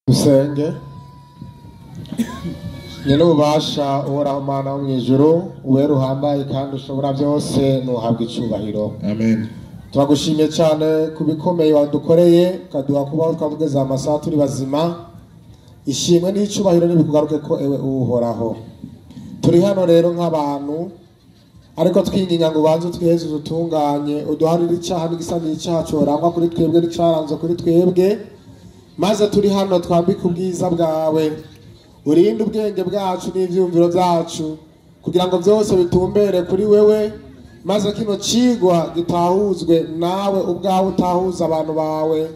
Dusenge. Nyene ububasha, Uhoraho Mana wo mw'ijuru, uwera uhambaye kandi ushobora byose, nuhabwa icubahiro. Amen. Turagushimiye cyane ku bikomeye wadukoreye, ukaduha kubaho twageze amasaha turi bazima. Ishimwe n'icubahiro nibikugaruke ko ewe Uhoraho. Turi hano rero nk'abantu, ariko twinginga ngo ubanze utweze, udutunganye, uduharire icyaha n'igisa n'icyaha corangwa kuri twebwe n'icaranzwe kuri twebwe, maze turi hano twambike ubwiza bwawe. Urinde ubwenge bwacu n'ivyumviro byacu kugira ngo byose bitumbere kuri wewe, maze kino cigwa gitahuzwe nawe ubwawe, utahuza abantu bawe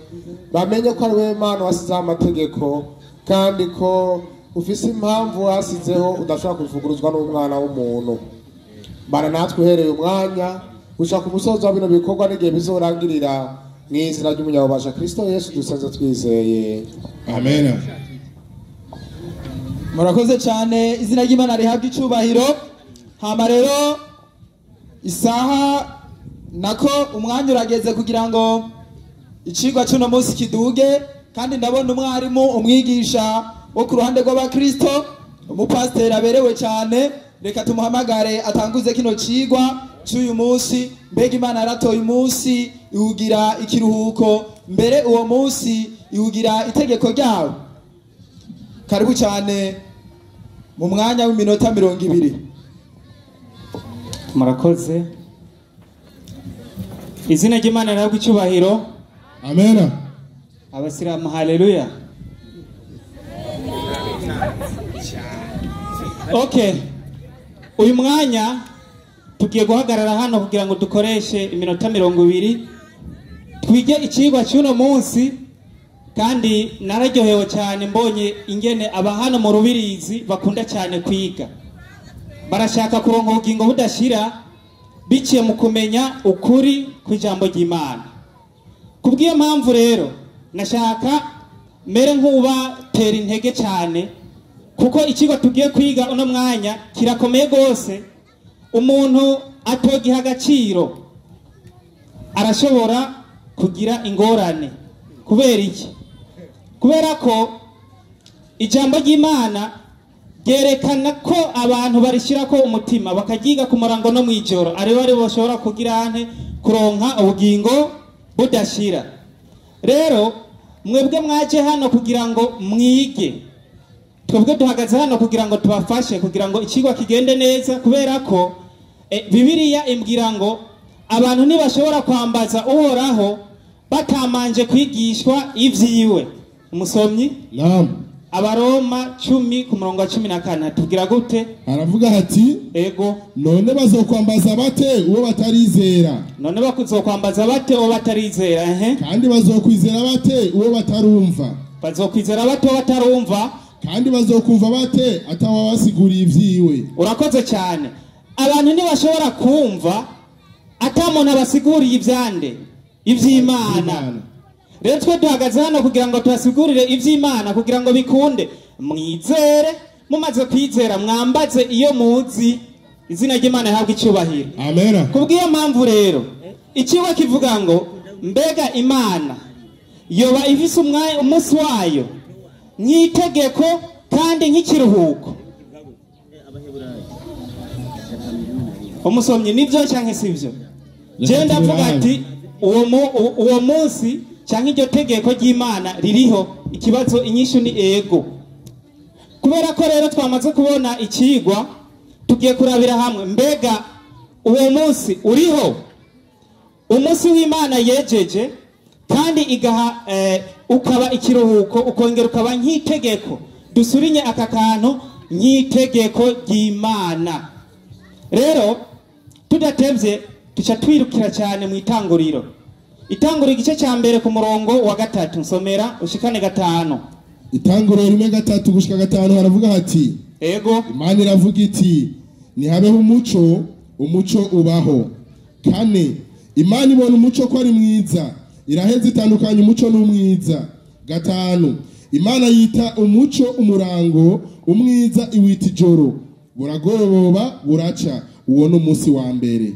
bamenye ko ari wewe Mana wasizeho amategeko, kandi ko ufise impamvu wasizeho udashobora kuvuguruzwa n'umwana w'umuntu. Bana natwe uhereye umwanya gushaka umusozo wa bino bikorwa n'igihe bizorangirira, mu izina ry'umunyabubasha Kristo Yesu dusenze twizeye. Amen. Murakoze cyane, izina ry'Imana rihabwa icubahiro. Hama rero isaha nako umwanya urageze kugira ngo icigwa cy'uno munsi kiduge, kandi ndabona umwarimu, umwigisha wo ku ruhande rw'abakristo, umupasiteri aberewe cyane. Reka tumuhamagare atanguze kino cigwa cy'uyu munsi. Mbega Imana yaratoye umunsi iwugira ikiruhuko, mbere uwo munsi iwugira itegeko ryawo. Karibu cyane mu mwanya w'iminota 20. Murakoze, izina ry'Imana rihabwa icyubahiro. Amen. Abasilamu haleluya. Okay, uyu mwanya tugiye guhagarara hano kugira ngo dukoreshe iminota 20 twige ikigwa cy'uno munsi. Kandi nararyohewe cyane mbonye ingene aba hano mu Rubirizi bakunda cyane kwiga, barashaka kuronka ubugingo budashira biciye mu kumenya ukuri kw'ijambo ry'Imana. Kubw'iyo mpamvu rero nashaka mere nk'ubatera intege cyane, kuko ikigo tugiye kwiga uno mwanya kirakomeye gose. Umuntu atogiha agaciro arashobora kugira ingorane. Kubera iki? Kubera ko ijambo ry'Imana ryerekana ko abantu barishyirako umutima bakagiga ku murango no mwijoro, ari bari bashobora kugira ante kuronka ubugingo budashira. Rero mwebwe mwaje hano kugira ngo mwige, twebwe duhagaze hano kugira ngo tubafashe kugira ngo ikigwa kigende neza, kubera ko Bibiliya imbwira ngo abantu ntibashobora kwambaza Uhoraho batamanje kwigishwa ivyiwe. Umusomyi? Naam. Abaroma 10 ku murongo wa 14 atubwira gute? Aravuga ati ego, none bazokwambaza bate uwo batarizera? None bakuzokwambaza bate uwo batarizera? Ehe. Kandi bazokwizera bate uwo batarumva? Bazokwizera bate uwo batarumva? Kandi bazokumva bate atawabasiguriye ivyiwe? Urakoze cyane. Abantu ntibashobora kumva atamuntu abasiguriye ivyande ivy'Imana. Rero twe duhagaze hano kugira ngo tubasigurire ivy'Imana kugira ngo bikunde mwizere. Mumaze kwizera mwambaze iyo muzi. Izina ry'Imana rihabwe icyubahiro. Amen. Kubw'iyo mpamvu rero ikigo kivuga ngo mbega Imana yoba ifise umunsi wayo nk'itegeko kandi nk'ikiruhuko. Umusomyi, nivyo canke sivyo? Je ndavuga ati uwo munsi canke iryo tegeko ry'Imana ririho. Ikibazo inyishu ni ego. Kubera ko rero twamaze kubona ikigwa, tugiye kurabira hamwe mbega uwo munsi uriho, umunsi w'Imana yejeje kandi igaha ukaba ikiruhuko ukongera ukaba nk'itegeko. Dusurinye aka kantu nk'itegeko ry'Imana. Rero tudatevye tuca twirukira cyane mu itanguriro. Itanguriro igice cya mbere ku murongo wa 3, nsomera ushikane 5. Itanguriro 1:3 gushika 5 haravuga hati ego, Imana iravuga iti nihabeho umuco, umuco ubaho. 4 Imana ibona umuco ko ari mwiza, iraheza itandukanya umuco n'umwiza. 5 Imana yita umuco umurango, umwiza iwita ijoro. Buragoroba buraca, uwo ni umunsi wa mbere.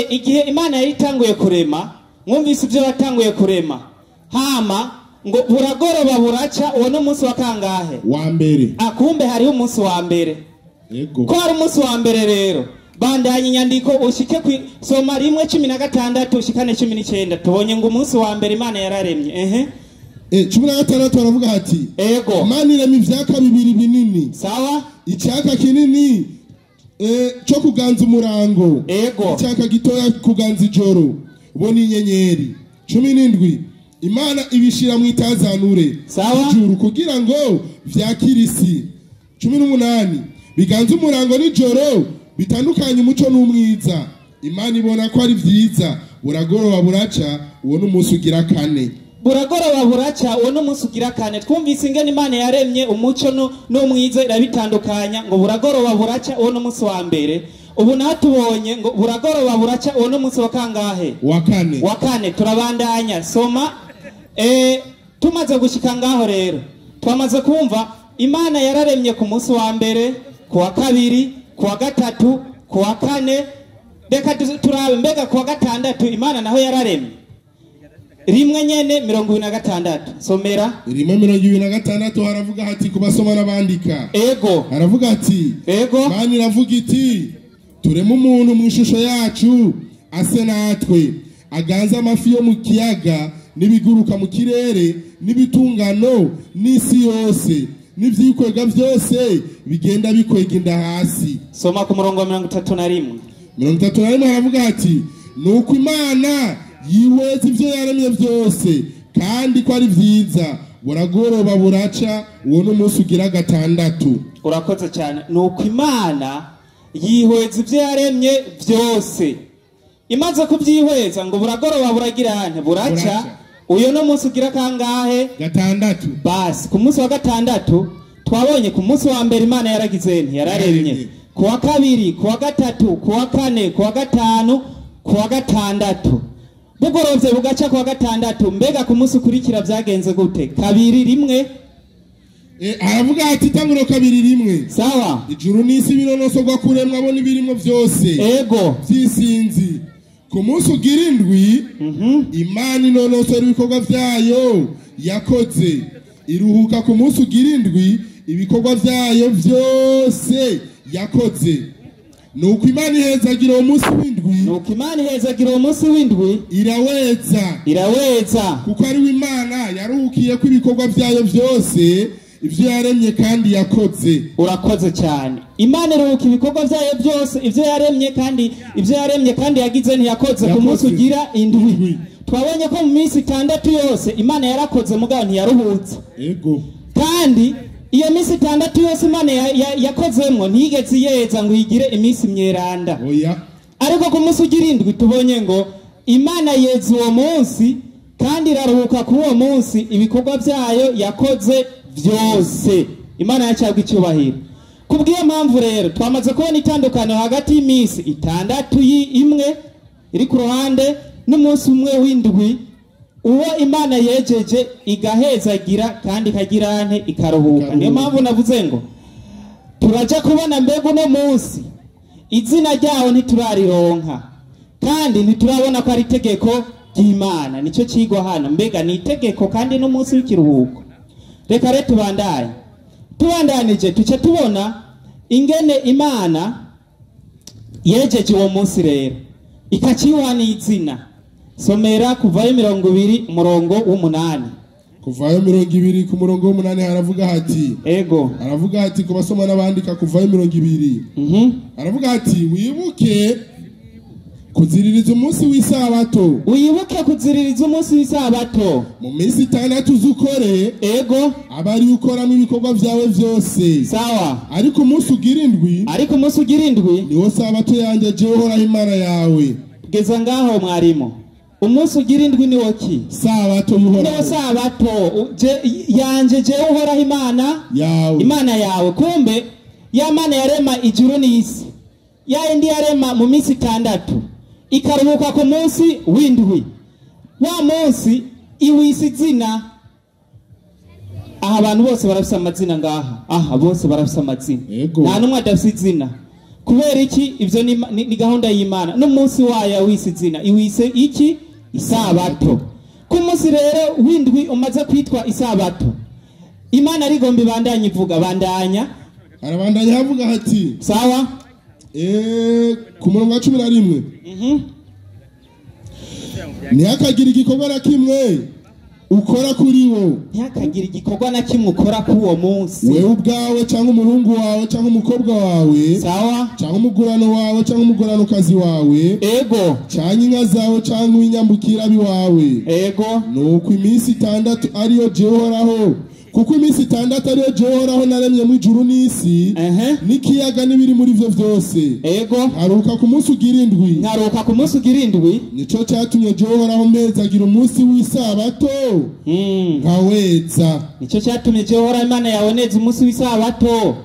Igihe Imana yari itanguye kurema, mwumvise ibyo yatanguye kurema. Hama Ngo buragoroba buraca, uwo ni umunsi wa kangahe? Wa mbere. Akumbe hariho umunsi wa mbere. Yego. Ko hari umunsi wa mbere rero, bandanya inyandiko ushike ku soma 1:16 ushikane 19. Tubonye ngo umunsi wa mbere Imana yararemye. 16 baravuga ati ego Imana irema ivyaka bibiri binini. Sawa. Icyaka kinini cyo kuganza umurango. Ego. Icyaka gitoya kuganza ijoro. Bo ni inyenyeri. 17 Imana ibishira mu itazanure. Sawa. Ijuru kugira ngo vyakire isi. 18 biganza umurango n'ijoro bitandukanye umuco n'umwiza. Imana ibona ko ari vyiza. Buragoroba buraca, uwo n'umunsi ugira kane. Buragoroba buraca, uwo n'umunsi ugira kane. Twumvise ingene Imana yaremye umuco n'umwiza irabitandukanya, ngo buragoroba buraca, uwo n'umunsi wa mbere. Ubu natubonye ngo buragoroba buraca, uwo n'umunsi wa kangahe? Wa kane. Wa kane. Turabandanya soma. Tumaze gushika ngaho rero, twamaze kumva Imana yararemye ku munsi wa mbere, ku wa kabiri, ku wa gatatu, ku wa kane. Reka turabe mbega ku wa gatandatu Imana naho yararemye. 1 nyene 26. Somera. 1:26 haravuga hati kubasoma n'abandika. Ego. Haravuga ati ego. Imana iravuga iti tureme umuntu mu ishusho yacu ase natwe, aganza amafi yo mu kiyaga n'ibiguruka mu kirere n'ibitungano n'isi yose n'ivyikwega byose bigenda bikwega inda hasi. Soma ku murongo wa 31. 31 haravuga ati nuko Imana yiweza ivyo yaremye byose kandi ko ari vyiza. Buragoroba buraca, uwo n'umunsi ugira gatandatu. Urakoze cyane. Nuko Imana yihweza ivyo yaremye byose, imaze kubyihweza ngo buragoroba buragira hante buraca, uyo n'umunsi ugira kangahe? Gatandatu. Basi ku munsi wa gatandatu twabonye ku munsi wa mbere Imana yaragize nti yararemye, ku wa kabiri, ku wa gatatu, ku wa kane, ku wa gatanu, ku wa gatandatu. Bugorovye bugaca ku wa gatandatu. Mbega ku munsi ukurikira byagenze gute? 2 1. Aravuga ati tanguro 2 1. Sawa. Ijuru n'isi binonosorwa kuremwa bo n'ibirimo byose. Ego. Vyisinzi. Ku munsi ugira indwi, Imana inonosora ibikorwa vyayo yakoze, iruhuka ku munsi ugira indwi ibikorwa vyayo vyose yakoze. Nuko Imana ihezagira uwo munsi w'indwi. Nuko Imana ihezagira uwo munsi w'indwi, iraweza. Iraweza. Kuko ari Imana yaruhukiye ko ibikorwa vyayo vyose ivyo yaremye kandi yakoze. Urakoze cyane. Imana iruhuka ibikorwa vyayo byose ivyo yaremye kandi ivyo yaremye kandi yagize ntiyakoze ku munsi ugira indwi. Twabonye ko mu minsi 6 yose Imana yarakoze mugabo ntiyaruhutse. Ego. Kandi iyo minsi 6 yose Imana yakozemwo ntiyigeze yeza ngo igire iminsi myeranda. Oya. Ariko ku munsi ugira indwi tubonye ngo Imana yeza uwo munsi kandi iraruhuka ku uwo munsi ibikorwa vyayo yakoze vyose. Imana yacabwa icyubahiro. Kubw'iyo mpamvu rero twamaze kubona itandukano hagati y'iminsi 6 imwe iri ku ruhande n'umunsi umwe w'indwi, uwo Imana yejeje igahezagira kandi ikagira nte ikaruhuka. Niyo mpamvu navuze ngo turaja kubona mbega uno munsi izina ryawo ntiturarironka kandi ntiturabona ko ari itegeko ry'Imana. Nicyo cigwa hano, mbega ni itegeko kandi n'umunsi w'ikiruhuko. Reka rero tubandanye. Tubandanije tuce tubona ingene Imana yejeje uwo munsi rero ikaciwa n'izina. Somera kuvayo 20 umurongo w'8. Kuvayo 20 ku murongo w'8 haravuga hati ego. Aravuga ati kubasoma n'abandika kuvayo 20. Aravuga ati wibuke kuziririza umunsi w'isabato. Wibuke kuziririza umunsi w'isabato. Mu minsi 6 uzukore. Ego. Abari ukoramo ibikorwa vyawe vyose. Sawa. Ariko umunsi ugira indwi. Ariko umunsi ugira indwi niwo sabato yanjye jewe Uhoraho Imana yawe. Geza ngaho mwarimu. Umunsi ugira indwi ni woki? Sabato y'Uhoraho. Niwo sabato yanje jewe Uhoraho Imana yawe. Imana yawe. Kumbe ya Mana yarema ijuru n'isi, ya indi yarema mu minsi 6 ikaruhuka ku munsi w'indwi. Wa munsi iwisi izina. Aha abantu bose barafise amazina ngaha. Aha bose barafise amazina. Nta numwe adafise izina. Kubera iki? Ivyo ni gahunda y'Imana. N'umunsi wayo wisi izina. Iwise iki? Isabato. Ku munsi Umunsi rero w'indwi umaze kwitwa isabato, Imana rigomba ibandanya ivuga, bandanya. Arabandanya havuga hati sawa. Ku murongo wa 11. Ntihakagire igikorwa na kimwe ukora kuri wo. Ntihakagire igikorwa na kimwe ukora kuri uwo munsi. Wewe ubwawe cyangwa umuhungu wawe cyangwa umukobwa wawe, sawa, cyangwa umugurano wawe cyangwa umuguranokazi wawe, ego, cyangwa inka zawe cyangwa inyambukira biwawe, ego. Nuko iminsi 6 ariyo jewe Uhoraho, kuko iminsi 6 ariyo jewe Uhoraho naremye mu ijuru n'isi, n'ikiyaga n'ibiri muri vyo vyose, ego. Nkaruhuka ku munsi ugira indwi. Nkaruhuka ku munsi ugira indwi. Nico cyatumye jewe Uhoraho mpezagira umunsi w'isabato, nkaweza. Nico cyatumye jewe Uhoraho Imana yawe neza umunsi w'isabato,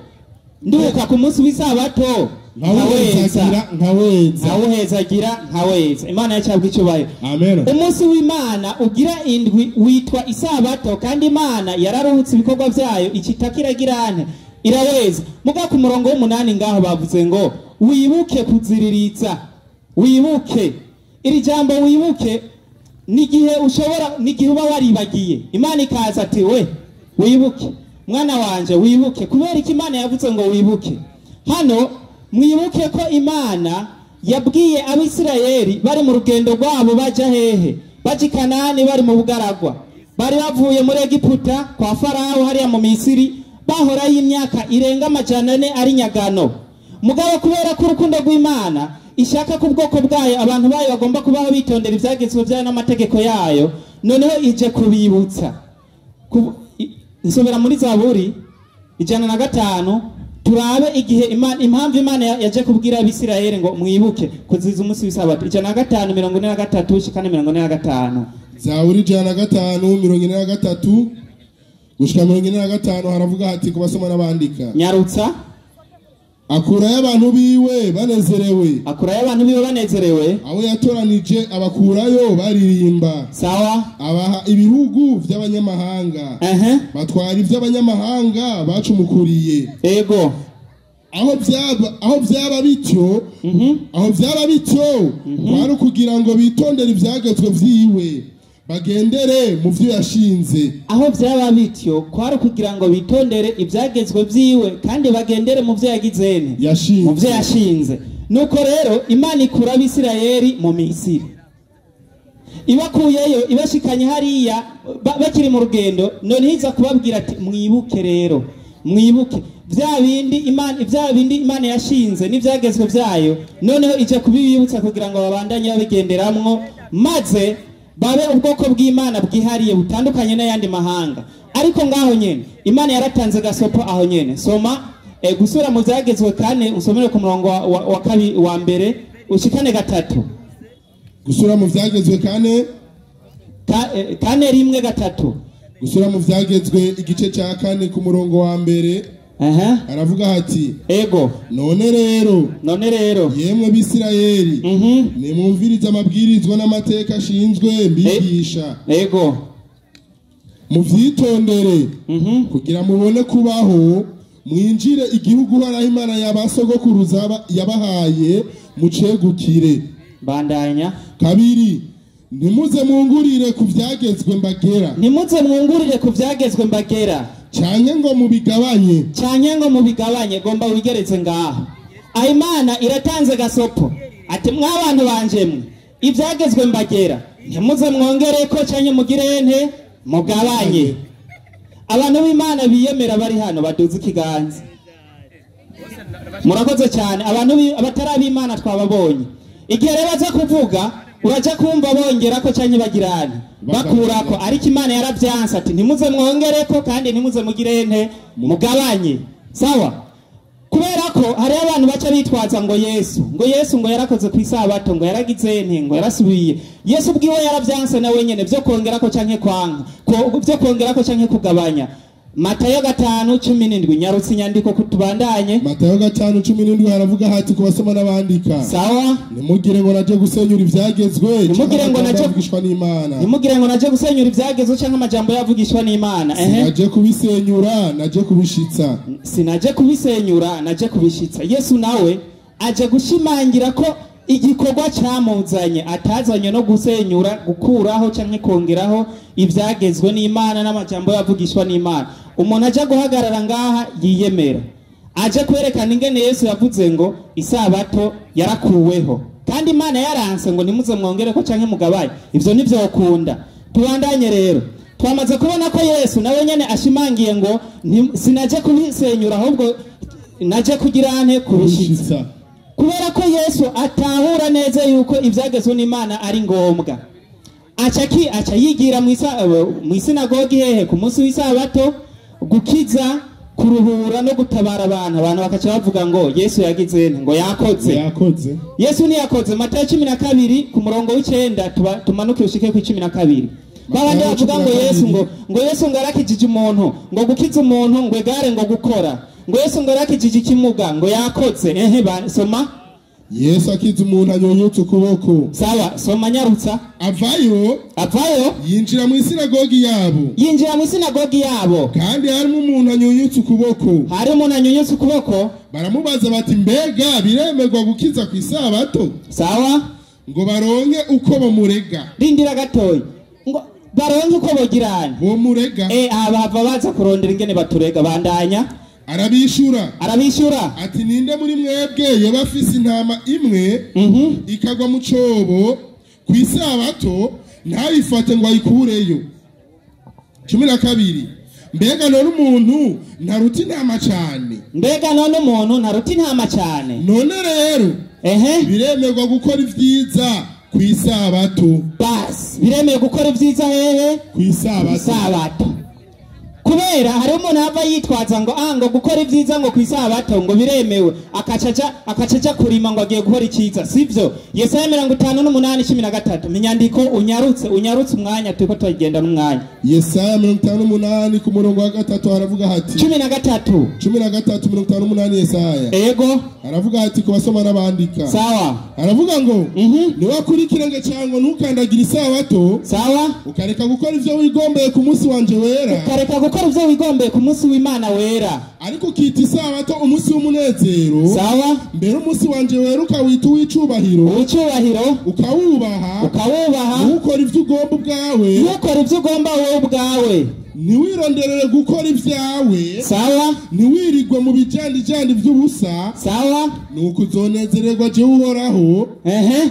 nduhuka ku munsi w'isabato, nkaweza, nkaweza, nkawuhezagira, nkaweza. Imana yacabwa icyubahiro. Amen. Umunsi w'Imana ugira indwi witwa isabato, kandi Imana yararuhutse ibikorwa byayo, ikitakiragirane iraweza. Muga ku murongo w'umunani ngaho bavuze ngo wibuke kuziriritsa. Wibuke, iri jambo wibuke nigihe ushobora, nigihe uba waribagiye, Imana ikaza ati we wibuke mwana wanje, wibuke. Kubera iki Imana yavuze ngo wibuke? Hano mwibuke ko Imana yabwiye Abisirayeli bari mu rugendo rwabo baja hehe? Baja i Kanani, bari mu bugaragwa, bari bavuye muri Egiputa kwa Farawo hariya mu Misiri, bahorayo imyaka irenga 400 ari nyagano. Mugabo kubera ko urukundo rw'Imana ishaka ku bwoko bwayo, abantu bayo bagomba kubaho bitondera ivyagezwe byayo n'amategeko yayo, noneho ije kubibutsa. Nsomera muri Zaburi 105 turabe igihe Imana, impamvu Imana yaje kubwira Abisirayeli ngo mwibuke kuziza umunsi w'isabato. 105 43 shikana 45. Zaburi 105 43 gushika 45 haravuga hati kubasoma n'abandika. Nyarutsa. Akurayo abantu biwe banezerewe. Akurayo abantu biwe banezerewe. Abo yatoranije abakurayo baririmba. Sawa. Abaha ibihugu by'abanyamahanga. Batwara iby'abanyamahanga bacumukuriye. Ego. Aho byaba bityo, aho byaba bityo, bari kugira ngo bitondere ibyagezwe vyiwe, bagendere mu vyo yashinze. Aho byaba bityo kwari kugira ngo bitondere ibyagezwe vyiwe kandi bagendere mu vyo yagizene, mu vyo yashinze. Nuko rero Imana ikura Abisirayeli mu Misiri, ibakuyeyo ibashikanye hariya bakiri mu rugendo. None iza kubabwira ati mwibuke rero, mwibuke bya bindi Imana, bya bindi Imana yashinze n'ibyagezwe byayo. Noneho ije kubibibutsa kugira ngo babandanye babigenderamwo, maze babe ubwoko bw'Imana bwihariye butandukanye n'ayandi mahanga. Ariko ngaho nyene Imana yaratanze gasopo aho nyene. Soma gusura mu byagezwe 4, usomere ku murongo wa kabiri wa mbere ushikane 3. Gusura mu byagezwe 4 4 1 3. Gusura mu byagezwe igice cya 4 ku murongo wa mbere. Aravuga hati ego, none rero, none rero yemwe Bisirayeli, nimwumvirize amabwirizwa n'amateka ashinzwe mbigisha, ego, muvyitondere kugira mubone kubaho, mwinjire igihugu Uhoraho Imana y'abasogokuruza yabahaye, mucegukire. Bandanya. 2 ntimuze mwungurire ku vyagezwe mbagera. Ntimuze mwungurire ku vyagezwe mbagera. Canke ngo mubigabanye. Canke ngo mubigabanye. Gomba wigeretse ngaho. Aho Imana iratanze gasopo ati mwabantu banje mwe, ibyagezwe mbagera ntimuze mwongereko canke mugire nte mugabanye. Abantu b'Imana biyemera bari hano baduze ikiganza. Murakoze cyane. Abantu abatari ab'Imana twababonye. Igihe rero baza kuvuga uraja kumva bongera ko canke bagirane bakurako, ariko Imana yaravyanse ati ntimuze mwongereko kandi ntimuze mugire nte mugabanye. Sawa. Kubera ko hari abantu baca bitwaza ngo Yesu, ngo Yesu ngo yarakoze ku isabato, ngo yaragize nte, ngo yarasubiye. Yesu ubwiwe yaravyanse na wenyene byo kongerako canke kwanka, ko byo kongerako canke kugabanya. Matayo 5:17. Nyarutse inyandiko kutubandanye. Matayo 5:17 haravuga hati kubasoma n'abandika. Sawa. Nimugire ngo naje gusenyura ivyagezwe. Nimugire ngo naje kuvugishwa n'Imana. Nimugire ngo naje gusenyura ivyagezwe canke amajambo yavugishwa n'Imana. Naje kubisenyura, naje kubishitsa. Sinaje kubisenyura, naje kubishitsa. Yesu nawe aje gushimangira ko igikorwa cyamuzanye atazanye no gusenyura, gukuraho canke kongeraho ivyagezwe n'Imana n'amajambo yavugishwa n'Imana. Umuntu aja guhagarara ngaha yiyemera, aje kwerekana ingene Yesu yavuze ngo isabato yarakuweho kandi Imana yaranse ngo nimuze mwongere ko canke mugabaye. Ivyo nivyo ukunda. Tubandanye rero, twamaze kubona ko Yesu nawe nyene ashimangiye ngo sinaje kubisenyura ahubwo naje kugira nte kubishitsa. Kubera ko Yesu atahura neza yuko ivyagezwe n'Imana ari ngombwa, aca yigira mu isinagogi hehe ku munsi w'isabato gukiza, kuruhura no gutabara abantu. Abantu bakaca bavuga ngo Yesu yagize nte, ngo yakoze. Yakoze. Yesu ntiyakoze. Matayo 12 ku murongo w'icenda tumanuke ushike ku 12. Babandi bavuga ngo Yesu ngo Yesu ngo arakijije umuntu, ngo gukiza umuntu ngo egare ngo gukora, ngo Yesu ngo arakijije ikimuga ngo yakoze. Ehe, soma. Yesu akiza umuntu anyunyutse ukuboko. Sawa, soma nyarutsa. Avayo yinjira mu isinagogi yabo. Yinjira mu isinagogi yabo. Kandi harimo umuntu anyunyutse ukuboko. Hari umuntu anyunyutse ukuboko. Baramubaza bati mbega biremerwa gukiza ku isabato? Sawa. Ngo baronke uko bamurega. Rindira gatoyi. Ngo baronke uko bogirana. Bomurega. Abava baza kurondera ingene baturega. Bandanya. Arabishura. Arabishura ati ninde muri mwebwe yoba afise intama imwe ikagwa mu cobo ku isabato ntayifate ngo ayikureyo? 12 Mbega none umuntu ntaruta intama cyane? Mbega none umuntu ntaruta intama cyane? None rero biremerwa gukora ivyiza ku isabato. Bas, biremerwa gukora ivyiza hehe? Ku isabato. Kubera hari umuntu ava yitwaza ngo ngo gukora ivyiza ngo ku isabato ngo biremewe, akacaca kurima ngo agiye gukora icyiza. Sivyo. Yesaya 58:13. Inyandiko unyarutse umwanya turiko tugenda n'umwanya. Yesaya 58 ku murongo wa 3 haravuga hati 13 13 58 Yesaya. Ego. Aravuga hati ku basoma n'abandika. Sawa. Aravuga ngo niwakura ikirenge cyango ntukandagira isabato. Sawa. Ukareka gukora ivyo wigombeye ku munsi wanje wera. Ukareka gukora ivyo wigombeye ku munsi w'Imana wera. Ariko ukita isabato umunsi w'umunezero. Sawa. Mbere umunsi wanje wera ukawita uw'icubahiro. Uw'icubahiro. Ukawubaha. Ukawubaha. Ntukore ivyo ugomba ubwawe. Ntukore ivyo ugomba wowe ubwawe. Ntiwironderere gukora ivyawe. Sawa. Ntiwirigwe mu bijandijandi vy'ubusa. Sawa. Nuko uzonezererwa jewe Uhoraho.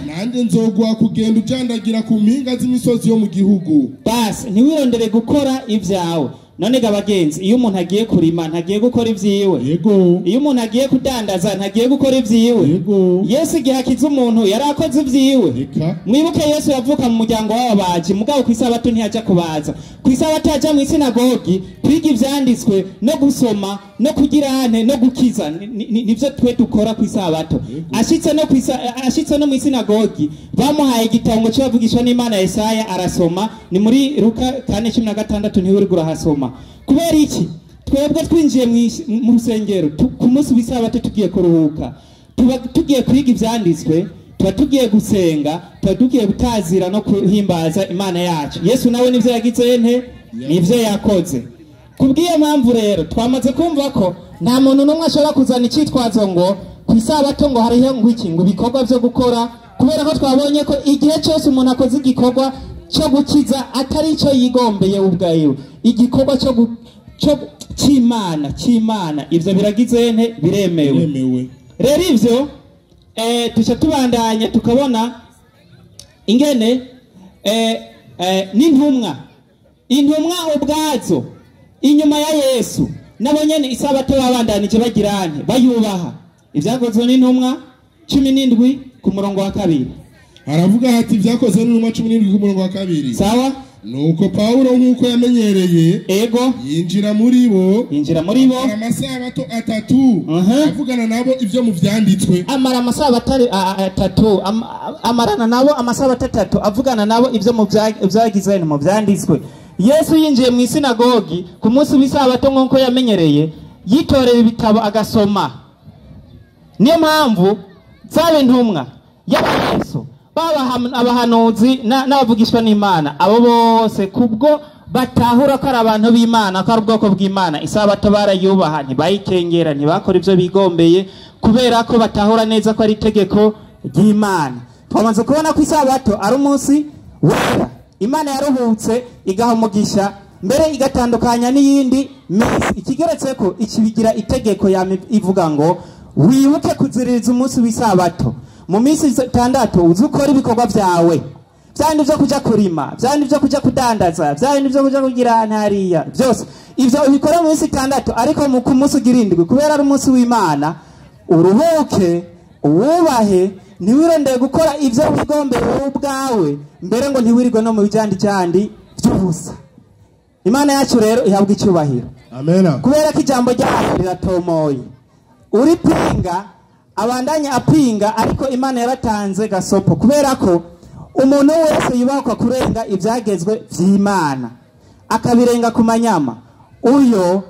Nanjye nzoguha kugenda ujandagira ku mpinga z'imisozi yo mu gihugu. Bas, ntiwirondere gukora ivyawe. None ga bagenzi, iyo umuntu agiye kurima ntagiye gukora ivyiwe. Yego. Iyo umuntu agiye kudandaza ntagiye gukora ivyiwe. Yego. Yesu igihe akiza umuntu yarakoze ivyiwe. Mwibuke Yesu yavuka mu muryango w'ababaji, mugabo ku isabato ntiyaja kubaza. Ku isabato yaja mu isinagogi kwiga ivyanditswe no gusoma no kugirane no gukiza. Nivyo twe dukora ku isabato. Ashitse no mu isinagogi bamuhaye igitabo cy'abavugishwa n'Imana Yesaya arasoma. Ni muri Luka 4:16 ntiwuri gurahasoma. Kubera iki? Twebwe twinjiye mu rusengero ku munsi w'isabato tugiye kuruhuka, tuba tugiye kwiga ivyanditswe, tuba tugiye gusenga, tuba tugiye gutazira no kuhimbaza Imana yacu. Yesu nawe nivyo yagize nte, nivyo yakoze. Kubwiyo mpamvu rero twamaze kumva ko nta muntu n'umwe ashobora kuzana icitwazo ngo ku isabato ngo hariho ngo iki ngo ibikorwa vyo gukora, kubera ko twabonye ko igihe cyose umuntu akoze igikorwa cyo gukiza atari cyo yigombeye ubwayo, igikorwa cyo cy'Imana ivyo biragize nte, biremewe. Rero ivyo tuca tubandanya tukabona ingene n'intumwa ubwazo inyuma ya Yesu nabo nyene isabato babandanije bagirane bayubaha. Ivyakozwe n'intumwa 17 ku murongo wa 2. Aravuga hati ivyakozwe n'intumwa 17 ku murongo wa 2. Sawa. Nuko Paulo nkuko yamenyereye, ego, yinjira muri bo amasabato atatu avugana nabo ivyo mu vyanditswe. Amara amasabato atatu amarana nabo amasabato atatu avugana nabo ivyo mu vyagize mu vyanditswe. Yesu yinjiye mu isinagogi ku munsi w'isabato nkuko yamenyereye, yitorera ibitabo agasoma. Niyo mpamvu zaba intumwa ya Yesu, baba abahanuzi n'abavugishwa n'Imana, abo bose kubwo batahura ko ari abantu b'Imana, ko ari ubwoko bw'Imana, isabato barayubaha, ntibayikengera, ntibakora ivyo bigombeye, kubera ko batahura neza ko ari itegeko ry'Imana. Twamaze kubona ko isabato ari umunsi wera Imana yaruhutse igaha umugisha, mbere igatandukanya n'iyindi minsi. Ikigeretse ko ikibigira itegeko ivuga ngo wibuke kuziririza umunsi w'isabato, mu minsi 6 uze ukora ibikorwa byawe, byandi byo kuja kurima, byandi byo kuja kudandaza, byandi byo kuja kugira ntariya, byose ivyo ubikora mu minsi 6, ariko mu munsi ugira 7 kubera ari umunsi w'Imana uruhuke, uwubahe, ntiwirondeye gukora ivyo wigombeye wowe ubwawe, mbere ngo ntiwirirwe no mu bijandijandi by'ubusa. Imana yacu rero ihabwa icyubahiro. Amen. Kubera ko ijambo ryayo riratomoye, uripinga abandanya apinga, ariko Imana yaratanze gasopo, kubera ko umuntu wese yubakwa kurenga ibyagezwe by'Imana akabirenga ku manyama, uyo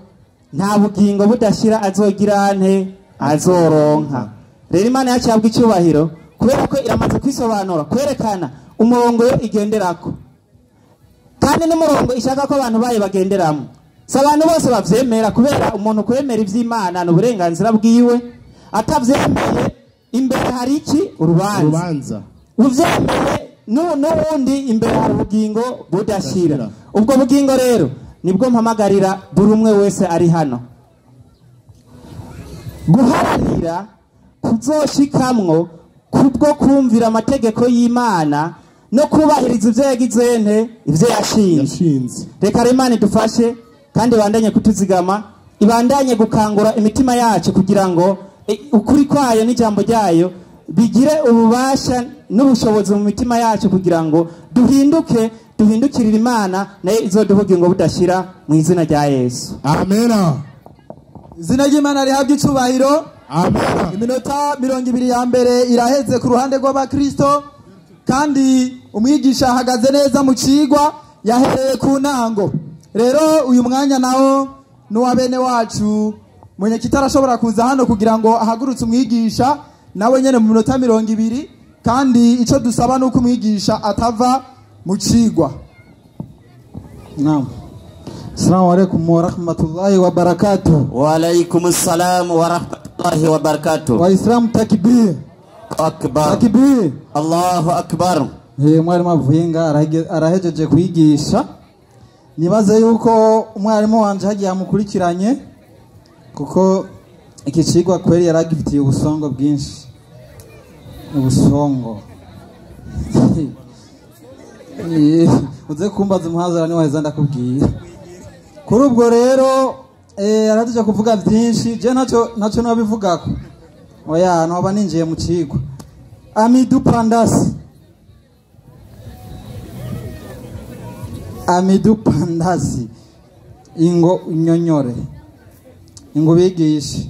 nta bugingo budashira azogira nte azoronka. Rero Imana yacu ihabwa icyubahiro kubera ko iramaze kwisobanura, kwerekana umurongo yo igenderako, kandi n'umurongo ishaka ko abantu bayo bagenderamo. Si abantu bose bavyemera, kubera umuntu kwemera ivy'Imana ni uburenganzira bwiwe, atavyemeye imbere hari iki? Urubanza. Uvyemeye n'ubundi imbere hari ubugingo budashira. Ubwo bugingo rero nibwo mpamagarira buri umwe wese ari hano guharanira kuzoshikamwo kubwo kumvira amategeko y'Imana no kubahiriza ivyo yagize nte, ivyo yashinze. Reka Imana idufashe kandi ibandanye kutuzigama, ibandanye gukangura imitima yacu kugira ngo ukuri kwayo n'ijambo ryayo bigire ububasha n'ubushobozi mu mitima yacu, kugira ngo duhinduke, duhindukirire Imana nayo izoduha ubugingo budashira mu izina rya Yesu. Amen. Izina ry'Imana rihabwe icubahiro. Amen. Iminota 20 ya mbere iraheze ku ruhande rw'abakristo, kandi umwigisha ahagaze neza mu cigwa yahereye ku ntango. Rero uyu mwanya nawo n'uwa bene wacu Munyekita arashobora kuza hano kugira ngo ahagurutse umwigisha nawe nyene mu minota 20, kandi ico dusaba nuko umwigisha atava mu cigwa. Naam. Assalamu alaikum wa rahmatullahi wa barakatuh. Wa alaikum assalam wa rahmatullahi wa barakatuh. Waislamu takbir. Akbar. Takbir. Allahu akbar. Mwarimu avuyenga arahejeje kwigisha. Nibaze yuko umwarimu wanje hagiye amukurikiranye, kuko iki cigwa kweri yaragifitiye ubusongo bwinshi. Ubusongo. Uze kumbaza umuhazara ni waheza ndakubwira. Kuri ubwo rero arahejeje kuvuga byinshi, je ntacyo nabivugako. Oya, noba ninjiye mu cigwa. Amidu Pandasi. Amidu Pandasi. Ingo unyonyore. Ingo bigishe.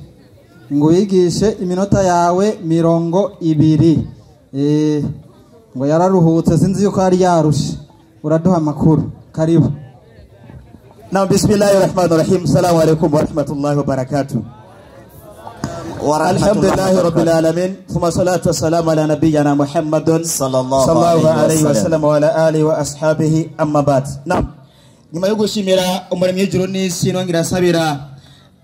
Ingo bigishe iminota yawe 20. Ngo yararuhutse sinzi yuko ari yarushe. Uraduha amakuru. Karibu. Na bismillahirrahmanirrahim. Assalamu alaykum wa rahmatullahi wa barakatuh. Alhamdulillahi rabbil alamin. Thumma salatu wassalamu ala nabiyyina Muhammadin sallallahu alayhi wa sallam wa ala alihi wa ashabihi amma ba'd. Naam. Nyuma yo gushimira umuremyi w'ijuru n'isi nongera asabira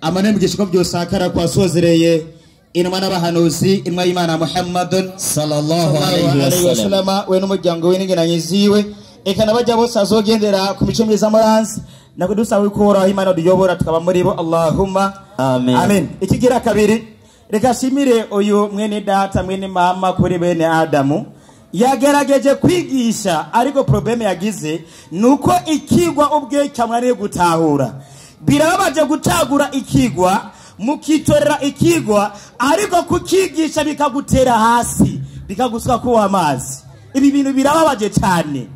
amane mu gishiko byosakara kwasozereye intumwa n'abahanuzi intumwa y'Imana Muhammadin sallallahu alayhi wa sallam we n'umuryango we n'ingenanyi ziwe eka nabajya bose azogendera ku mico myiza muranzi nakudusaba ko Imana duyobora tukaba muri bo Allahumma amen. Amen. Ikigira kabiri, reka shimire uyu mwene data mwene mama kuri bene Adamu yagerageje kwigisha, ariko probleme yagize nuko ikigwa ubwe cyamwariye gutahura. Birababaje gutagura ikigwa mukitorera ikigwa, ariko kukigisha bikagutera hasi bikagusuka ku amazi. Ibi bintu birababaje cyane.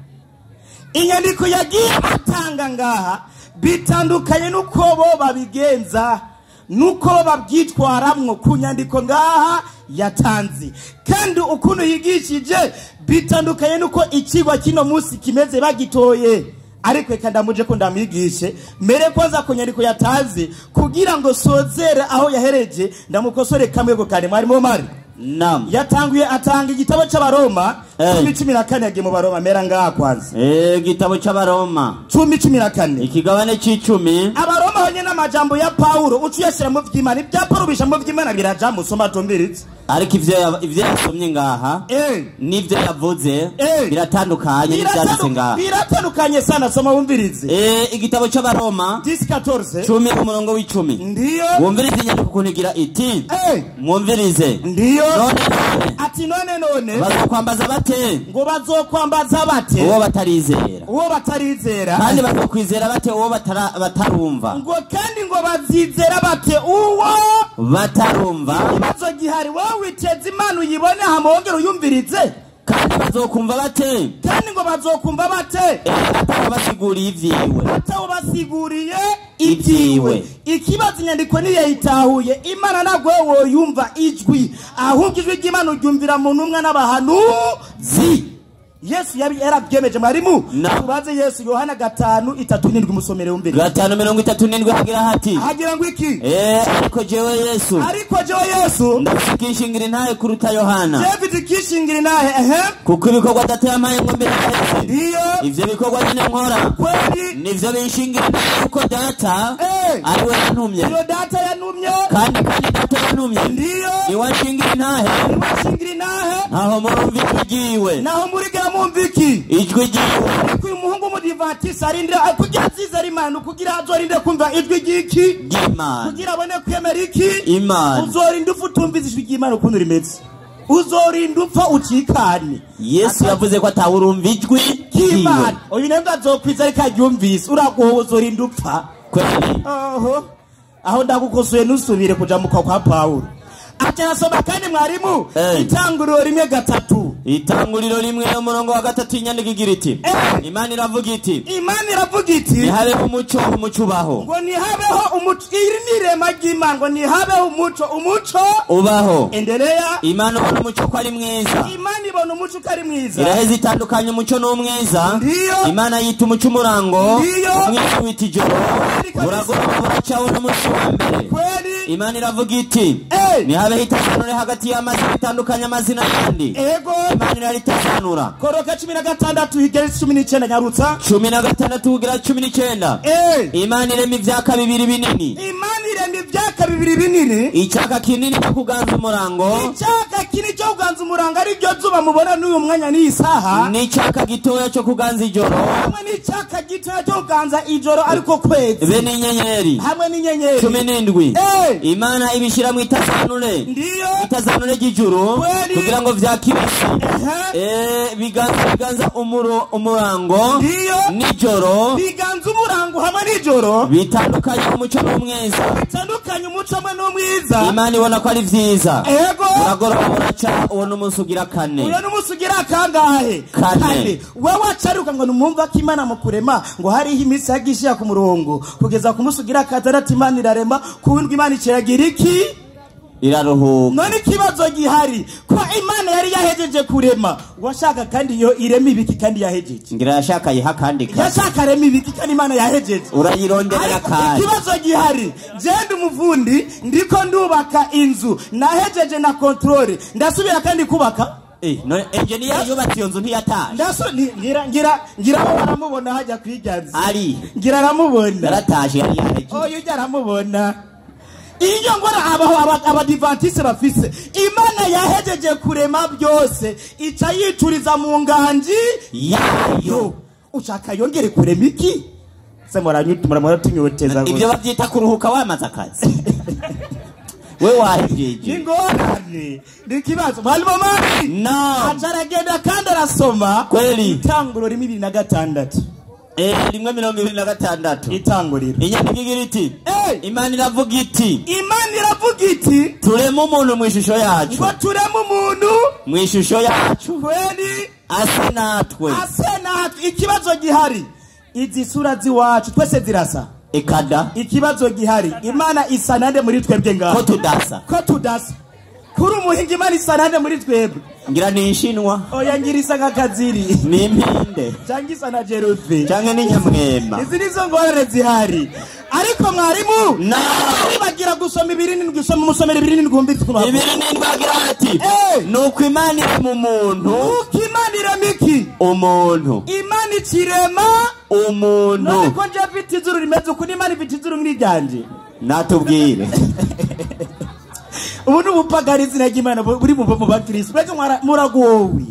Inyandiko yagiye atanga ngaha bitandukanye nuko bo babigenza nuko babyitwaramwo ku nyandiko ngaha yatanze, kandi ukuntu yigishije bitandukanye nuko ikigwa kino munsi kimeze bagitoye. Ariko reka ndamuje ko ndamwigishe mere kwanza ku nyandiko yatanze kugira ngo sozere aho yahereje, ndamukosore kamwe go kare. Mwarimu Omar. Naam. Yatanguye atanga igitabo c'Abaroma 10:14 yagiye mu Baroma mera ngaha kwanza. Igitabo c'Abaroma 10:14 ikigabane c'icumi. Abaroma honye n'amajambo ya Paulo ucuyashira mu vy'Imana, ibya Paulo bisha mu vy'Imana biraja musoma tumbiritse. Ariko ivyo yasomye ngaha n'ivyo yavuze biratandukanye n'ivyanditse ngaha. Biratandukanye sana, soma wumvirize. Igitabo c'Abaroma 10:14 10 umurongo w'icumi. Ndiyo. Wumvirize inyandiko ukuntu igira iti. Mwumvirize. Ndiyo. None none. Ati none none. Bazokwambaza bate? Ngo bazokwambaza bate? Uwo batarizera. Uwo batarizera. Kandi bazokwizera bate uwo batarumva? Ngo kandi ngo bazizera bate uwo batarumva? Ikibazo gihari, wowe witeze Imana uyibone hama wongere uyumvirize. Kandi bazokumva bate? Kandi ngo bazokumva bate? Atawubasiguriye ivyiwe. Atawubasiguriye ibyiwe. Ikibazo inyandiko ntiyayitahuye. Imana ntabwo woyumva ijwi, ahubwo ijwi ry'Imana uryumvira mu ntumwa n'abahanuzi. Yesu yarabyemeje mwarimu. Tubaze Yesu Yohana 5:37 musomere wumvire. 5:37 hagira hati. Hagira ngo iki? Ariko jewe Yesu. Ariko jewe Yesu. Ndakishingira intahe kuruta Yohana. David kishingira intahe Kuko ibikorwa data yampaye ngo mbiheze. Ndiyo. Ivyo bikorwa nyine nkora. Kweli. Nivyo binshingira intahe kuko data ari we yantumye. Iyo data yantumye. Kandi data yantumye. Ndiyo. Niwe anshingira intahe. Niwe anshingira intahe. Naho murumva ijwi ryiwe. Naho muriga mumviki ijwi ryiwe. Ariko uyu muhungu w'umudivantisi arindira kugira azizere Imana, kugira azorinde kumva ijwi ry'iki ry'Imana, kugira abone kwemera iki Imana. Uzorinda upfa utumvise ijwi ry'Imana ukuntu rimeze. Uzorinda upfa ucikane. Yesu yavuze ko atawurumva ijwi ry'Imana. Uyu nawe azokwiza ariko aryumvise. Uragowe, uzorinda upfa. Kweli. Oho. Aho ndagukosoye nusubire kuja mu kwa Paulo. Atarasoma kandi mwarimu. Itanguriro 1:3. Itanguriro 1 umurongo wa 3 inyandiko igira iti. Imana iravuga iti. Imana iravuga iti. Nihabeho umuco, umuco ubaho. Ngo nihabeho umuco, iri ni irema ry'Imana, ngo nihabeho umuco, umuco ubaho. Endelea. Imana ibona umuco ko ari mwiza. Imana ibona umuco ko ari mwiza. Iraheza itandukanye umuco n'umwiza. Ndiyo. Imana yita umuco umurango. Ndiyo. Umwiza wita ijoro. Buragoroba buracaho n'umuco wa mbere. Kweli. Imana iravuga iti. Nihabeho itasanure hagati y'amazi bitandukanye amazina yandi. Ego. Imana iraritasanura. Koroka 16 higera 19 nyarutsa. 16 kugera 19. Imana irema ivyaka bibiri binini. Imana irema ivyaka bibiri binini. Icyaka kinini cyo kuganza umurango. Icyaka kinini cyo kuganza umurango ari ryo zuba mubona n'uyu mwanya n'iyi saha. N'icyaka gitoya cyo kuganza ijoro. Hamwe n'icyaka gitoya cyo kuganza ijoro ariko kwezi. Be n'inyenyeri. Hamwe n'inyenyeri. 17. Imana ibishira mu itasanure. Ndiyo. Itasanure ry'ijuru kugira ngo vyakibishe. Biganza umurango. Ndiyo. Nijoro. Biganza umurango hamwe nijoro. Bitandukanye umuco n'umwiza. Bitandukanye umuco hamwe n'umwiza. Imana ibona ko ari vyiza. Ego. Buragoroba buraca, uwo n'umunsi ugira kane. Uyo n'umunsi ugira kangahe? Kane. Wewe wacaruka ngo numumva ko Imana mu kurema ngo hariho iminsi yagishiya ku murongo kugeza ku munsi ugira katandatu Imana irarema, ku w'indwi Imana iceragira iki? Iraruhuka. None ikibazo gihari ko Imana yari yahejeje kurema, washaka kandi iyo irema ibiki kandi yahejeje? Ngira yashaka yiha kandi ka. Yashaka rema ibiki kandi Imana yahejeje. Urayironderera kandi. Ikibazo gihari, jenda umuvundi ndiko ndubaka inzu nahejeje na control, ndasubira kandi kubaka. None engineer yubatse iyo nzu ntiyataje. Ndaso ngira ngira ngira baramubona hajya kwiganza. Ari. Ngira aramubona. Yarataje yari yahejeje. Oyo ujya aramubona. Iyo ngora abaho abadivantiste bafise Imana yahejeje kurema byose ica yituriza mu nganji yayo. Ushaka yongere kurema iki? Se moranyutumura muratunyoteza. Ibyo bavyita kuruhuka wamaze akazi. We wahejeje. Ingorane ni kibazo. Mwalimu Mari. No. Acaragenda kandi arasoma. Kweli. Itanguriro 26. 1:26. Itanguriro. Inyandiko igira iti. Imana iravuga iti. Imana iravuga iti. Tureme umuntu mu ishusho yacu. Ngo tureme umuntu mu ishusho yacu. Kweli. Ase natwe. Ase natwe. Ikibazo gihari. Izi sura ziwacu twese zirasa. Ekada. Ikibazo gihari. Imana isa nande muri twebwe ngaho. Ko tudasa. Ko tudasa. Kuri umuhinga Imana isa nande muri twebwe? Ngira ni inshinwa. Oya, ngira isa nk'akaziri. Ni impinde. Cyangwa isa na jerufe. Canke ni nyamwema. Izi nizo ngorane zihari. Ariko mwarimu Na. bagira gusoma 27, usoma umusomero 27 wumvise ukuntu bavuga. 27 agira ati nuko Imana irema umuntu. Nuko Imana irema iki? Umuntu. Imana ikirema umuntu. None ko nje mfite izuru rimeze uku, n'Imana ifite izuru nk'iryanje? Natubwire. Ubu ni ubupagani, izina ry'Imana buri mu bakristo. Mbega muragowe.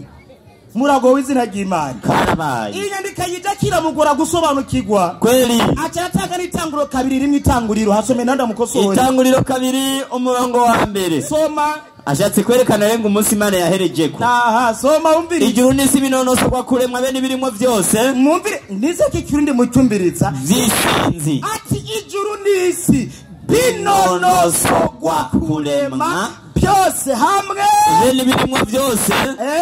Muragowe, izina ry'Imana. Karabaye. Iyi nyandiko yijya kiramugora gusobanukirwa. Kweli. Aca atanga n'itanguriro 2:1, itanguriro hasome nanda mukosore. Itanguriro 2 umurongo wa 1. Soma. Ashatse kwerekana renga umunsi Imana yaherejeko. Aha, soma umvire. Ijuru n'isi binonosorwa kuremwa bene birimo byose. Mwumvire nize ko ikirundi mucyumviritsa. Vy'isinzi. Ati ijuru n'isi binonosorwa kuremwa byose hamwe bene birimo byose.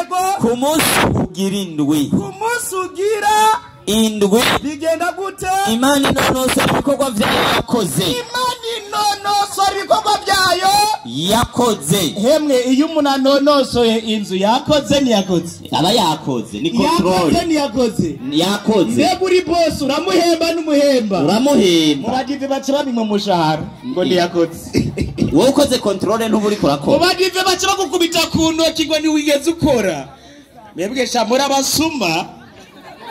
Ego. Ku munsi ugira indwi. Ku munsi ugira indwi. Bigenda gute? Imana inonosora ibikorwa vyayo yakoze. Imana inonosora ibikorwa vyayo yakoze. Hemwe, iyo umuntu anonosoye inzu, yakoze ntiyakoze? Aba yakoze, ni control. Yakoze ntiyakoze? Yakoze. Mbega uri bosi, uramuhemba n'umuhemba? Uramuhemba. Muradive baca babimwe umushahara ngo ntiyakoze. Wowe ukoze control ntuba uriko urakora. Muradive baca bagukubita ku ntoki ngo ntiwigeze ukora. Mwebwe sha muri abasuma.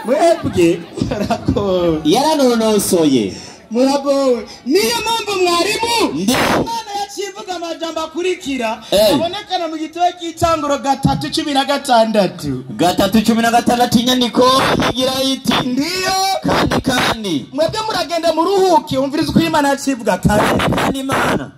Mwebwe muragowe. Yaranonosoye. Muragowe. Niyo mpamvu mwarimu Ndiyo. Imana yaciye ivuga amajambo akurikira abonekana mu gitabo cy'itanguro 3:16. 3:16, inyandiko igira iti ndiyo. Kandi kandi mwebwe muragenda muruhuke, umviriza uko Imana yaciye ivuga. Kandi kandi Imana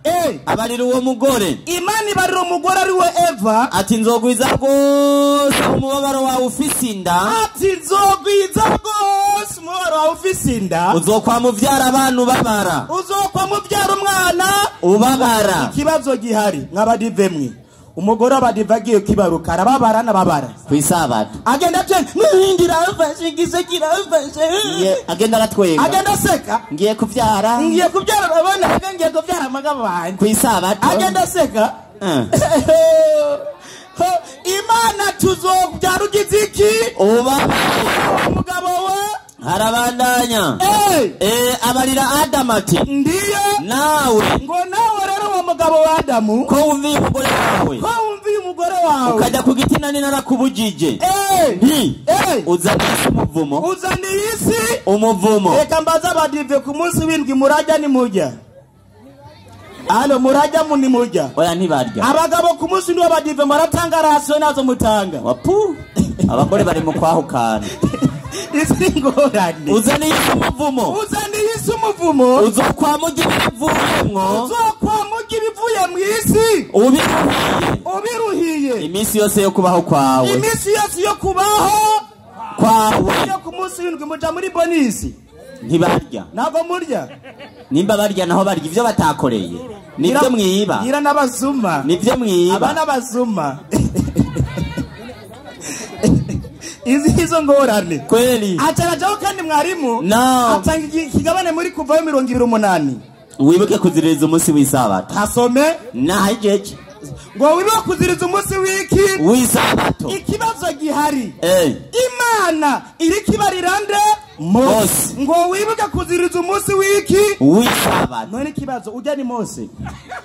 abarira uwo mugore. Imana ibarira umugore ari we Eva ati nzogwiza rwose umubabaro wawe ufise inda. Ati nzogwiza rwose umubabaro wawe ufise inda. Uzokwama uvyara abana ubabara. Uzokwama uvyara umwana ubabara. Ikibazo gihari nk'abadive mwe, umugore w'abadive agiye kwibaruka arababara n'ababara kw'isabato. Agenda ate nkingira mfashe igise kiramfashe. Agenda aratwenga. Agenda aseka. Ngiye kuvyara. Ngiye kuvyara abana, ngiye kuvyara amagabo wanjye. Kw'isabato. Agenda aseka. Imana tuzobyara ugize iki? Ubabara. Umugabo we harabandanya. Abarira Adamu ati ndiyo. Nawe ngo nawe rero wa mugabo wa Adamu, ko wumviye umugore wawe. Ko wumviye umugore wawe. Ukajya ku giti nani narakubujije. Nti uzaniye isi umuvumo. Uzaniye isi umuvumo. Reka mbaze abadive, ku munsi w'indwi murajya nimurya? Alo, murajya munimurya? Oya, ntibarya. Abagabo ku munsi w'indwi w'abadive muratanga rasiyo nazo mutanga? Wapu. Abagore bari mu kwahukana. Izi ngorane. Uzaniye isi umuvumo. Uzaniye isi umuvumo. Uzokwama urya ibivuyemwo. Uzokwama urya ibivuye mu isi. Ubiruhiye. Ubiruhiye. Iminsi yose yo kubaho kwawe. Iminsi yose yo kubaho kwawe. Iyo ku munsi w'indwi muja muri bonisi? Ntibarya. Ntabwo murya. Nimba barya naho barya ivyo batakoreye. Nivyo mwiba. Ngira n'abasuma. Nivyo mwiba. Aba n'abasuma. Izi izo ngorane. Kweli. Acarajaho kandi mwarimu. No. Atanga ikigabane muri kuvayo 28. Wibuke kuziririza umunsi w'isabato. Hasome. Nahijeje. Ngo wibuke kuziriza umunsi w'iki? W'isabato. Ikibazo gihari. Imana iriko ibarira nde? Mose. Ngo wibuke kuziriza umunsi w'iki? W'isabato. None ikibazo, ujya ni Mose?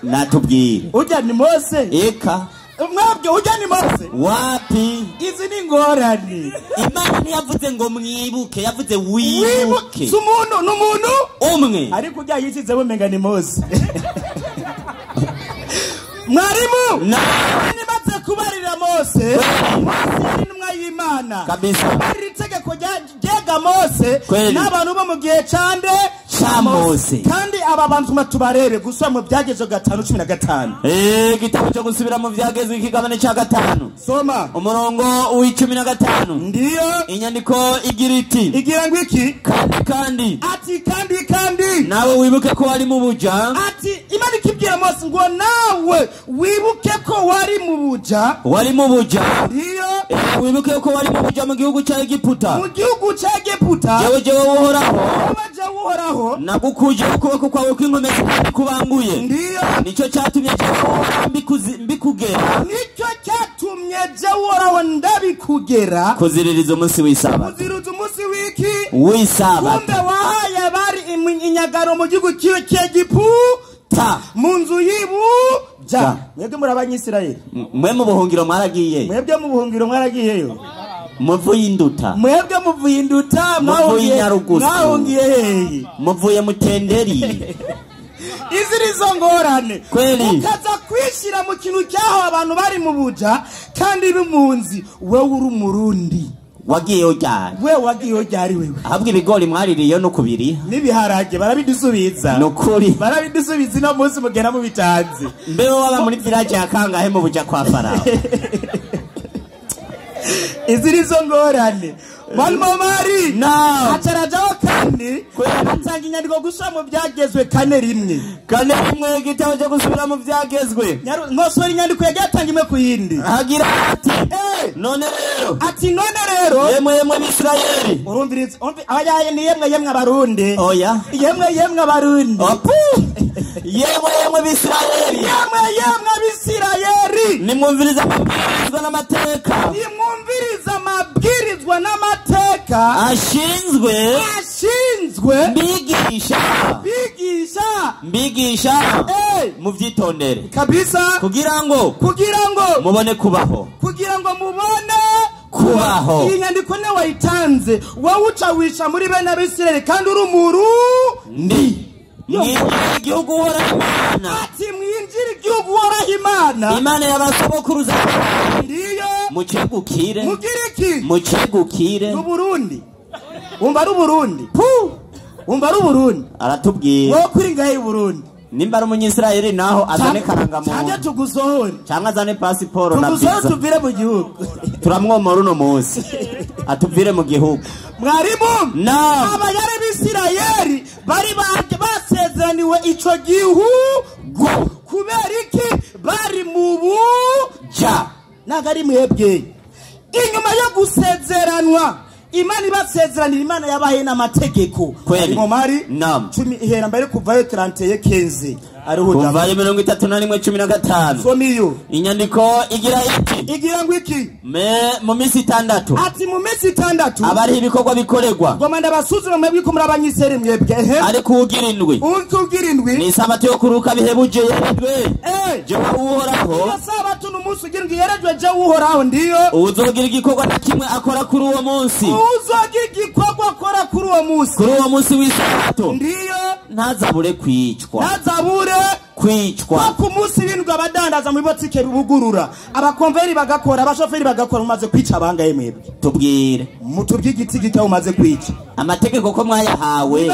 Natubwire. Ujya ni Mose? Eka. Mwabyo ujya ni Mose? Wapi? Izi ni ngorane. Imana ntiyavuze ngo mwibuke, yavuze wibuke. Si umuntu, ni umuntu umwe. Ariko ujya yishyizeho umenga ni Mose. Mwarimu nimaze kubarira Mose, Mose yari intumwa y'Imana. Kabisa. Kubarira itegeko ryega Mose n'abantu bo mu gihe cande ca Mose. Kandi aba bantu tubarebe gusubira mu Byagezo 5:15. Igitabo cyo gusubira mu Byagezo ikigabane ca 5. Soma. Umurongo w'15. Ndiyo. Inyandiko igira iti. Igira ngo iki? Kandi kandi. Ati kandi kandi. Nawe wibuke ko wari mu buja. Ati Imana ikibwira Mose ngo nawe wawe, wibuke ko wari mu buja, wari mu buja, ndiyo, wibuke ko wari mu buja mu gihugu cya Egiputa, mu gihugu cya Egiputa, jewe Uhoraho, jewe Uhoraho nagukuje ukuboko kwawe kw'inkomezi kandi kubanguye, ndiyo, nicyo cyatumye mbikugera, nicyo cyatumye jewe Uhoraho ndabikugera, kuziririza umunsi w'isabato, kuziririza umunsi w'iki? W'isabato. Kumbe wahaye abari inyagano mu gihugu cy'Egiputa, mu nzu y'Ibuja. Mwebwe muri Abanyisirayeli, mwe mu buhungiro mwaragiye, mwebwe mu buhungiro mwaragiyeyo, muvuye Induta, mwebwe muvuye Induta, muvuye Nyarugusu, mwahungiye hehe? Muvuye Mutenderi. Izi nizo ngorane. Kweli ukaza kwishira mu kintu cyaho abantu bari mu buja kandi b'impunzi, wewe uri Umurundi wagiyeyo ryari? We wagiyeyo ryari wewe? Ahubwo ibigori mwaririye no kubiri n'ibiharage barabidusubiza, nukuri barabidusubiza ino munsi mugera mu bitanze. Mbeho waba muri village ya kangahe mu buja kwa Farao? Izi nizo ngorane. Mwalimu no acarajaho kandi atanga inyandiko gusubira mu byagezwe 4:1. 4:1 igitabo cyo gusubira mu byagezwe. Nkosora inyandiko yagiye atanga imwe ku yindi. Agira ati none rero, ati none rero yemwe yemwe Bisirayeli, urumviriza, abayaye ni yemwe yemwe Abarundi, oya yemwe yemwe Abarundi, opu yemwe yemwe Bisirayeli, yemwe yemwe Bisirayeli, nimwumviriza amabwirizwa n'amateka, nimwumviriza amabwirizwa n'amateka ashinzwe mbigisha muvyitondere kabisa, kugira ngo mubone kubaho, kugira ngo mubone kubaho. Iyi nyandiko ne wayitanze wowe uca wica muri bene Abisirayeli kandi uri Umurundi. Mwinjire igihugu Uhoraho Imana, ati mwinjire igihugu Uhoraho Imana, Imana y'abasogokuruza, ndiyo, mucegukire, mugiriki, mucegukire. N'Uburundi, umva ari Uburundi, umva ari Uburundi, aratubwira wowe kuri ngahe Burundi. Nimba ari Umunyisirayeli naho azane karangamuntu, cyangwa tugusohore, cyangwa azane pasiporo na visa, tugusohore tuvire mu gihugu. Turamwomora uno munsi atuvire mu gihugu. Mwarimu, abayare b'Isirayeli bari basezeraniwe ico gihugu kubera iki? Bari mu buja, ntabwo ari mwebwe. Inyuma yo gusezeranwa, Imana ibasezeranira, Imana yabaye n'amategeko. Kweli mari 10 ihera mbere kuvayo 31:15 ariho kuvayo 31:15. Somiyo inyandiko igira iti, igira ngo iki? Mu minsi itandatu, ati mu minsi itandatu abari ibikorwa bikorerwa, ngoma ndabasuzuma mwebwe ko muri Abanyisirayeli mwebwe, ariko ugira indwi, ugira indwi ni isabato yo kuruka bihebuje yerejwe jewe Uhoraho. Iyo sabato n'umunsi ugira indwi yerejwe jewe Uhoraho, ndiyo. Uzogira igikorwa na kimwe akora kuri uwo munsi, uzogira igikorwa akora kuri uwo munsi, kuri uwo munsi w'isabato, ndiyo, ntazabure kwicwa, ntazabure kwicwa. Ku munsi w'indwi abadandaza mu botike bugurura, abakonveri bagakora, abashoferi bagakora, mumaze kwica abangaye mwebwe? Tubwire, mutubwire igiti gito umaze kwica. Amategeko ko mwayahawe,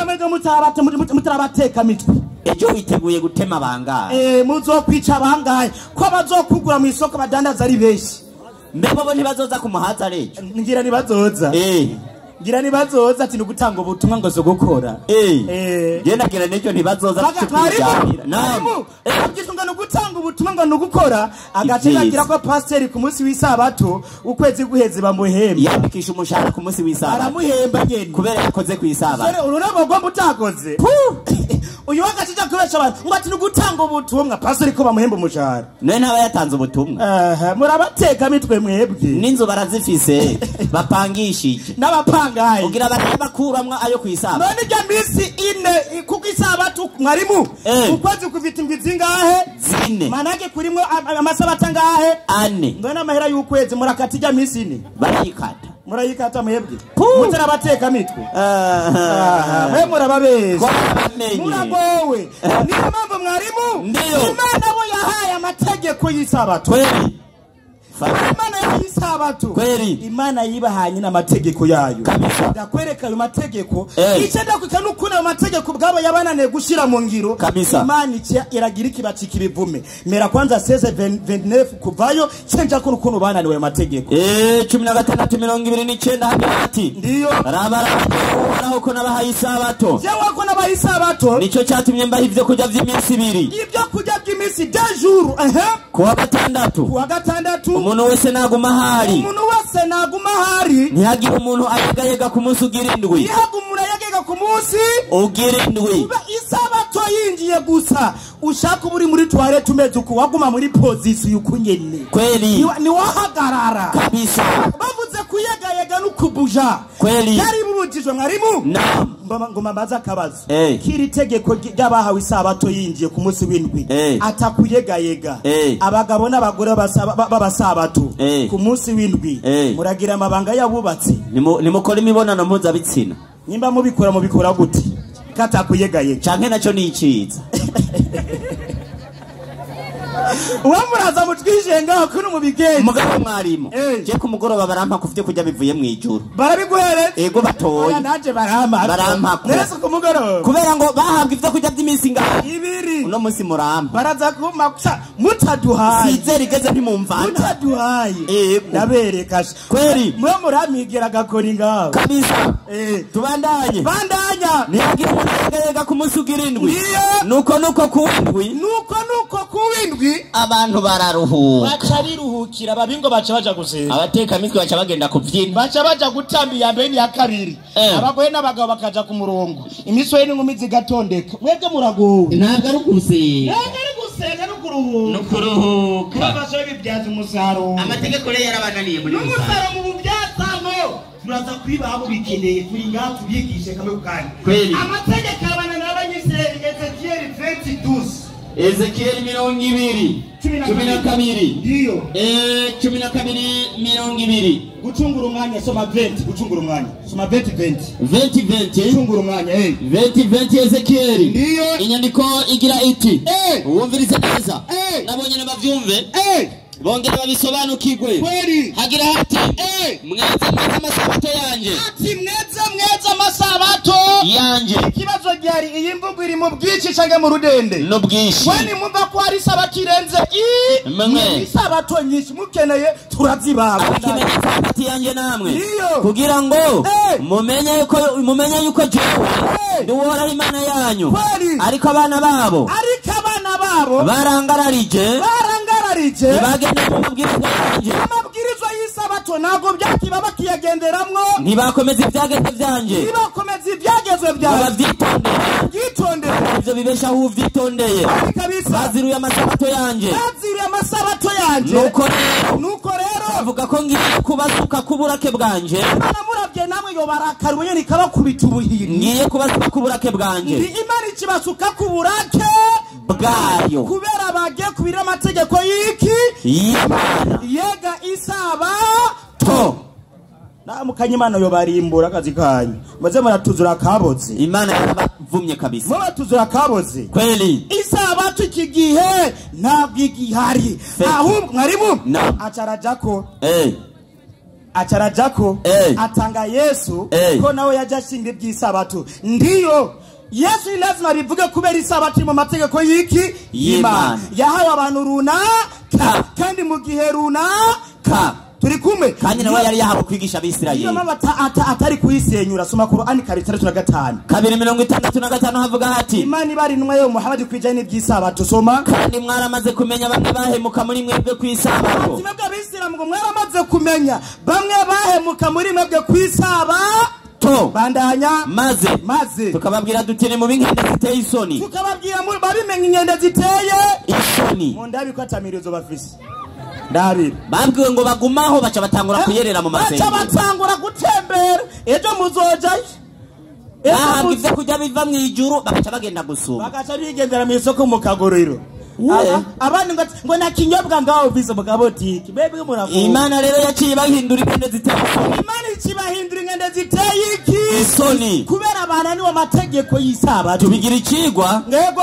mutarabateka mitwe, ejo witeguye gutema abangaye? Muzokwica abangaye ko bazokugura mu isoko badandaza ari benshi? Mbebo bo ntibazoza kumuhaza rejo? Ngira ntibazoza. Ngira ntibazoza ati nugutanga ubutumwa ngo zo gukora. Genda gira nejo ntibazoza. Naam. Ngo nugutanga ubutumwa ngo nugukora, agace kagira ko pastor ku munsi w'isabato ukwezi guheze bamuhemba, yandikisha umushahara ku munsi w'isabato, aramuhemba nyene kubera yakoze ku isabato. Sore ururabo rwomba utakoze. Uyu wagacija kubesha abantu ngo ati nugutanga ubutumwa, pastor ko bamuhemba umushahara. None ntaba yatanze ubutumwa. Murabateka mitwe mwebwe. N'inzu barazifise bapangishije n'abapangaye kugira bakuramwa ayo kwisaba. None ijya minsi ine kuko isabato mwarimu ukwezi kufite indwi zingahe? 4. Manake kurimwe amasabato angahe? 4. None amahera y'ukwezi murakata ijya minsi ine, barayikata, murayikata mwebwe, mutarabateka mitwe. Mwe murababesha, muragowe. Niyo mpamvu mwarimu Imana bo yahaye amategeko y'isabato. Kweli Imana y'isabato, kweli Imana yibahanye n'amategeko yayo. Ndakwereka ayo mategeko, icyo ndakwika n'ukuntu ayo mategeko ubwabo yabananiye gushira mu ngiro. Imana iragira ikibacika ibivume. Mera kwanza 16:29 kuvayo cenja ko ukuntu bananiwe ayo mategeko. 16:29 hagira ati, ndiyo, raba Uhoraho ko nabahaye isabato, jewe ko nabahaye isabato, nicyo cyatumye mbaha ibyo kurya by'iminsi ibiri, ibyo kurya by'iminsi Iminsi deux jours. Kuwa gatandatu. Kuwa gatandatu. Umuntu wese naguma ahari. Umuntu wese naguma ahari. Ntihagire umuntu ayegayega ku munsi ugira indwi. Ntihagire umuntu ayegayega ku munsi ugira indwi. Isabato yinjiye gusa. Ushaka uri muri toilette umeze uko waguma muri position yukunyene. Kweli. Ni wahagarara. Kabisa. Bavuze kuyegayega no kubuja. Kweli. Yari bubujijwe mwarimu. Naam. Ngoma mbaza akabazo. Kiri tegeko ry'abahawe isabato yinjiye ku munsi w'indwi. Atakuyegayega. Abagabo n'abagore b'abasabato ku munsi w'indwi muragira amabanga y'abubatsi. Nimukora imibonano mpuzabitsina. Nimba mubikora mubikora gute? Katakuyegayega. Canke naco ni iciza. Uwamuraza mutwije ngaho kuri mubigenzi. Mugabo mwarimu. Je ku mugoroba barampa kuvyo kujya bivuye mu ijuru. Barabiguhereza? Ego batoye. Nanje barampa. Barampa. Nese ku mugoroba. Kubera ngo bahabwa ivyo kujya by'iminsi ngaho. Ibiri. Uno munsi murampa. Baraza kuma mutaduhaye. Sizeri igeze ntimumvana. Mutaduhaye. Ego. Ndabereka. Kweli. Mwe muramigira gakori ngaho. Kabisa. Tubandanye. Bandanya. Nihagira umuntu ayegayega ku munsi ugira indwi. Nuko nuko kuwindwi. Nuko nuko kuwindwi. Abantu bararuhuka. Baca biruhukira babingo baca baja gusenga. Abateka mitwe baca bagenda kuvyina. Baca baja gutamba iya mbere n'iya kabiri. Abagore n'abagabo bakaja ku murongo. Imisore n'inkumi zigatondeka. Mwebwe muragowe. Ntabwo ari ugusenga. Ntabwo ari gusenga no kuruhuka. No kuruhuka. Babaje bibyaza umusaruro. Amategeko rero yarabananiye muri rusange. N'umusaruro mu bubyazamo. Turaza kwibaho bikeneye turi ngaha tubigishe kamwe kandi. Kweli. Amategeko abanana n'abanyisirayeli Ezekiel 22. Ezekiel 20 12. Ndiyo. 12 20. Gucungura umwanya soma 20 gucungura umwanya. Soma 20 20. 20 20. Gucungura umwanya 20 20 Ezekiel. Ndiyo. Inyandiko igira iti. Wumvirize neza. Nabonye nabavyumve. Bongera babisobanukirwe. Kweli. Hagira hati. Mweze mweze amasabato yanje. Ati mweze mweze amasabato yanje. Ikibazo gyari iyi mvugo iri mu bwinshi canke mu rudende? No bwinshi. Weni mumva ko ari sabato irenze i isabato nyinshi mukeneye turazibaba. Ikimenyetso hagati yanje namwe. Ndiyo. Kugira ngo mumenye yuko jewe ndi Uhoraho Imana yanyu. Kweli. Ariko abana babo. Ariko abana babo barangararije. Barangararije. Ntibagende mu mabwirizwa yanje. Amabwirizwa y'isabato ntabwo byakiba bakiyagenderamwo. Ntibakomeza ibyagezwe byanje. Ntibakomeza ibyagezwe byanje. Babyitondere. Byitondere. Ibyo bibeshaho uvyitondeye. Baziruye amasabato yanje. Baziruye amasabato yanje. Nuko rero Nuko rero avuga ko ngiye kubasuka kuburake bwanje. Imana murabye namwe yo barakara ubunyene ikabakubita ubuhiri. Ngiye kubasuka kuburake bwanje. Ndi Imana ikibasuka kuburake bwayo. Kubera bagiye kubira amategeko y'iki? Y'Imana. Yega isabato. Namukanye Imana yo barimbura akazi kanyu. Maze muratuzura kaboze. Imana yarabavumye kabisa. Muratuzura kaboze. Kweli. Isabato iki gihe ntabwo igihari. Ahubwo mwarimu acarajako. Acarajako atanga Yesu ko nawe yaje ashinga iby'isabato. Ndiyo. Yesu ni lazima bivuge kubera isabato mu mategeko y'iki? Y'Imana. Yahawe abantu runaka kandi mu gihe runaka. Turi kumwe. Kandi nawe yari yahawe kwigisha abisirayeli. Niyo mpamvu atari kuyisenyura. Soma Qur'ani 2:65. 2:65 havuga hati Imana ibari intumwa yo Muhammad kwijanye n'iby'isabato. Soma. Kandi mwaramaze kumenya bamwe bahemuka muri mwebwe kw'isabato. Ati mwebwe abisilamu ngo mwaramaze kumenya bamwe bahemuka muri mwebwe kw'isabato. Bandanya. Maze tukababwira duti mu binkende ziteye isoni. Tukababwira muri babimenye inkende ziteye isoni. Mu ndabiko atamirizo bafise. Ndabira. Babwiwe ngo bagumaho baca batangura kuyerera mu masengesho. Baca batangura gutembera. Ejo muzojayo. Bahabwa ivyo kurya biva mu ijuru bakaca bagenda gusuma. Bakaca bigendera mu isoko mu kaguriro. Abandi ngo na kinyobwa ngaho bize mu kabotiki. Bebwe muravuga. Imana rero yaciye bahindura inkende ziteye isoni. Imana ikibahindura inkende ziteye iki? Isoni. Kubera bananiwe amategeko y'isabato. Tubigira ikigwa. Ngego.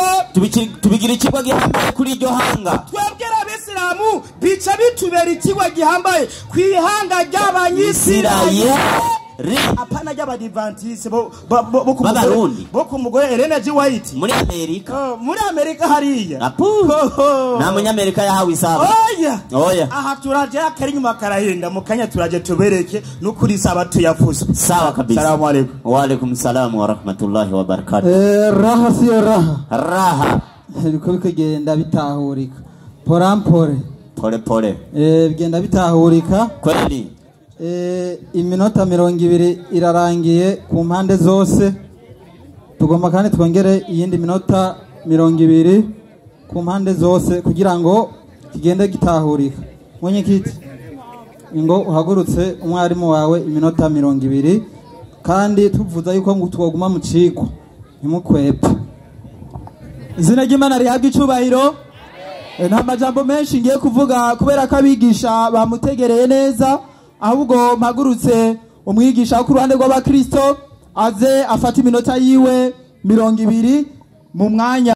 Tubigira ikigwa gihambaye kuri iryo hanga. Twebwe abisilamu bica bitubera ikigwa gihambaye kwihanga ry'abanyisirayeli. Apana ry'abadivantiste bo B'abarundi. Bo ku mugore Elena G White muri Amerika. Muri Amerika hariya. Apu. Nta munyamerika yahawe isabato. Oya. Oya. Aha turaje akari nyuma karahinda mu kanya turaje tubereke n'ukuri isabato yavuze. Sawa kabisa. Salamu alaykum. Wa alaykum salam wa rahmatullahi wa barakatuh. Raha sio raha. Raha. Biriko bikagenda bitahurika porampore. Pole pole. Bigenda bitahurika. Kweli. Iminota 20 irarangiye ku mpande zose. Tugomba kandi twongere iyindi minota 20 ku mpande zose kugira ngo kigende gitahurika. Mwenyekiti, ngo uhagurutse umwarimu wawe iminota 20, kandi tuvuza yuko ngo twoguma mu cigwa ntimukwepe. Izina ry'Imana rihabwe icubahiro. Nta majambo menshi ngiye kuvuga kubera ko abigisha bamutegereye neza, ahubwo mpagurutse umwigisha wo ku ruhande rw'abakristo aze afate iminota yiwe 20 mu mwanya.